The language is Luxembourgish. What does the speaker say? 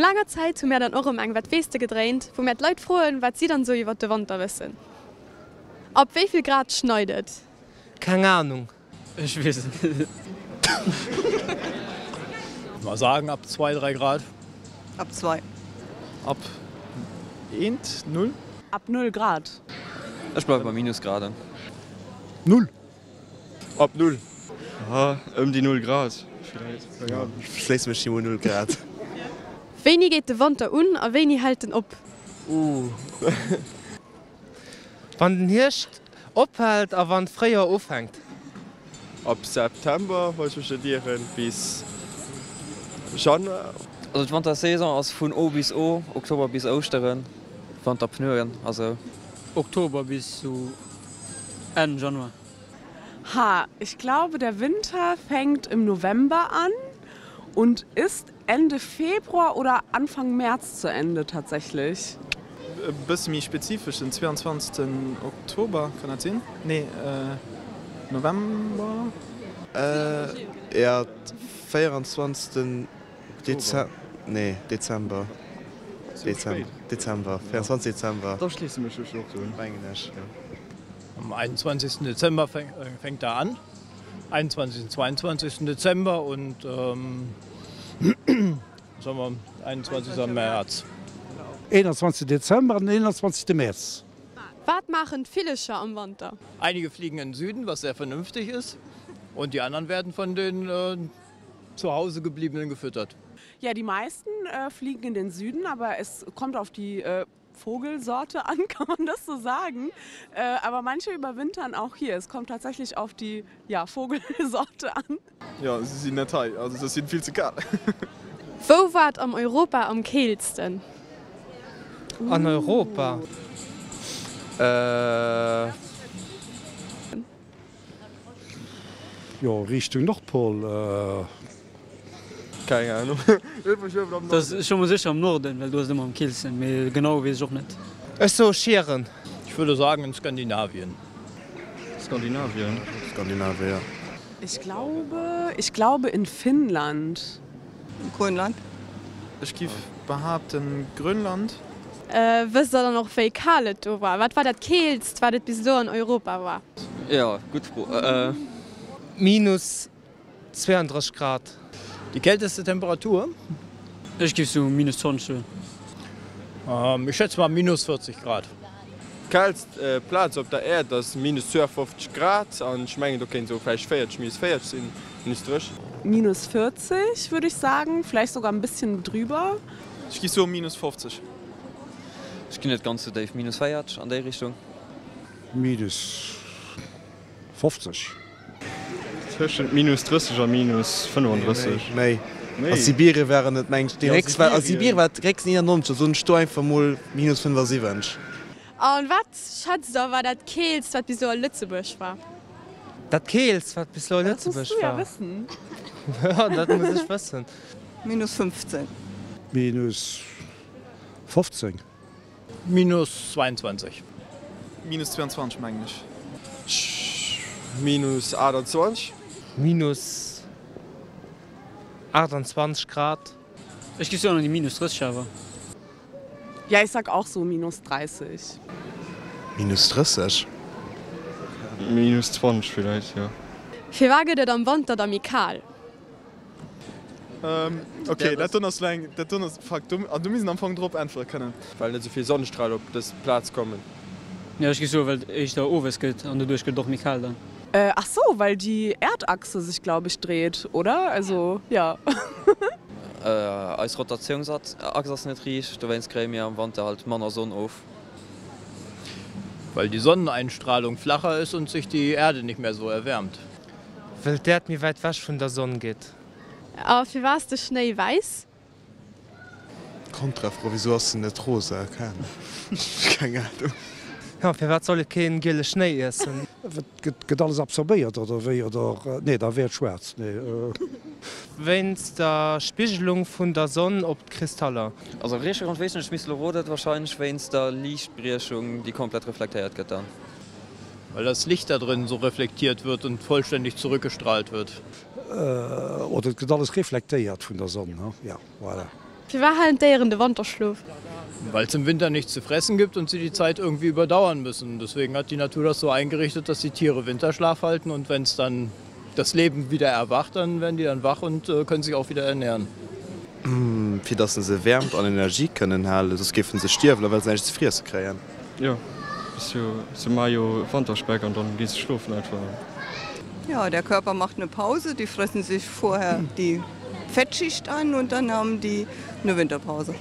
No laanger Zäit hu mär dann och erëm eng Wat weess de gedréint, wou mär d'Leit froen, wat si dann esou iwwert de Wanter wëssen. Ab wéi vill Grad schneit et? Keng Ahnung. Ech weess et net. Mal sagen ab 2, 3 Grad. Ab 2. Ab eent, null. Ab 0 Grad. Ech bleiwe bei Minusgraden. Null. Ab Null. Aha, ëm déi Null Grad villäit. Ech schléisse mech him un, Null Grad. Wéini geet de Wanter un a wéini hält en op? Ooh. Wann den Hierscht ophält a wann d'Fréijoer ufänkt. Ab September, wann ech mech net ieren, bis Januar. Also d'Wantersaison ass vun O bis O, Oktober bis Ouschteren, Wanterpneuen a sou. Oktober bis sou Enn Januar. Ha, ich glaube der Winter fängt im November an und ist Ende Februar oder Anfang März zu Ende tatsächlich. E bësse méi spezifesch, den 22 Oktober, kann dat sinn? Nee, November? Jo, 24 Dezember, nee, Dezember, Dezember, 24 Dezember. Da schléisse mech lech och un. Mengen ech, jo. Am 21. Dezember fänkt er an, 21. 22. Dezember und was haben wir, 21. März. 21. Dezember an den 21. Mäerz. Wat maachen d'Villecher am Wanter? Einige fliegen in den Süden, was sehr vernünftig ist, und die anderen werden von den zu Hause gebliebenen gefüttert. Ja, die meisten fliegen in den Süden, aber es kommt auf die Vogelsorte an, kann man das so sagen. Äh, aber manche überwintern auch hier. Es kommt tatsächlich auf die ja, Vogelsorte an. Jo, se sinn net hei, also se sinn vill ze kal. Wou war et am Europa am keelsten? An Europa? Äh. Jo, Richtung Nordpol. Keng Ahnung. Dat ass scho mol sécher am Norden, well do ass et ëmmer am killsten, mee genau weess ech och net. Ech soe Schieren. Ich würde sagen in Skandinavien. Skandinavien. Skandinavien, ja. Ich glaube, ich glaube in Finnland. Grönland. Ech giff behaapten Grönland. Wësst der dann och wéi kal et do war? Wat war dat keelst wat et bis elo an Europa war? Jo, gutt Fro. Minus 32 Grad. Déi kälteste Temperatur? Ech giff sou minus 20 soen. Ech schätze mal minus 40 Grad. D'kaalst Plaz op der Äerd ass minus 52 Grad an ech mengen do kéint esou vläicht 40, minus 40 sinn, minus 30. Minus 40 würde ich sagen, vielleicht sogar en bisschen drüber. Ech giff soen minus 50. Ech ginn net ganz sou déif, minus 40 an déi Richtung. Minus 50. Tëschent minus 30 a minus 35. Méi. Méi. A Sibirien waren et mengen ech déi réchst war a Sibirien war et réchst 91, da soen ech do einfach mol minus 75. An wat schätzt der war dat keelst wat bis elo a Lëtzebuerg war? Dat keelst wat bis elo a Lëtzebuerg war? Dat muss du ja wëssen. Jo, dat muss ech wëssen. Minus 15. Minus 15. Minus 22. Minus 22 mengen ech. Minus 28. Minus 28 Grad. Ech giff soen an déi minus 30 awer. Ja ich sag auch so minus 30. Minus 30? Minus 20 villäicht, jo. Firwat gëtt et am Wanter da méi kal? Ok, dat doen ass lo eng, dat doen ass, fuck, do, an do misst een am Fong drop äntwere kënnen. Well net esou vill Sonnestrale op dës Plaz kommen. Jo, ech géif soen, well et éischter owes gëtt an doduerch gëtt et och méi kal dann. Ach so, well die Erdachse sich glaub ich dreht, oder? Also, ja. Eis Rotatiounsachs ass net riicht, dowéinst kréie mir am Wanter halt manner Sonn of. Weil die Sonneneinstrahlung flacher ist und sich die Erde nicht mehr so erwärmt. Wëll d'Äerd méi wäit wech vun der Sonn geet. A firwat ass de Schnéi wäiss? Kontrafro, Wisou ass en net rosa? Keng Ahnung. Jo, firwat soll ee keen giele Schnéi iessen? Gëtt alles absorbéiert oder wéi? Oder nee, da wär et schwaarz. Nee. Wéinst der Spigelung vun der Sonn op d'Kristaller. Also richteg Grond weess ech net, ech misst elo roden, wahrscheinlech wéinst der Liichtbriechung déi komplett reflektéiert gëtt dann. Weil das Licht da drin so reflektiert wird und vollständig zurückgestrahlt wird. Oder et gëtt alles reflektéiert vun der Sonn, ja, voilà. Firwat halen d'Déieren de Wanterschlof? Weil es im Winter nichts zu fressen gibt und sie die Zeit irgendwie überdauern müssen. Deswegen hat die Natur das so eingerichtet, dass die Tiere Winterschlaf halten und wenn es dann das Leben wieder erwacht, dann werden die dann wach und können sich auch wieder ernähren. Fir dass se Wäermt an Energie kënnen halen, soss géifen se stierwen, well se näischt ze friesse kréien. Jo, ass jo, se maache jo Wanterspeck an dann gi se schlofen einfach. Ja, der Körper macht eine Pause, die fressen sich vorher die Fettschicht an und dann haben die eine Winterpause.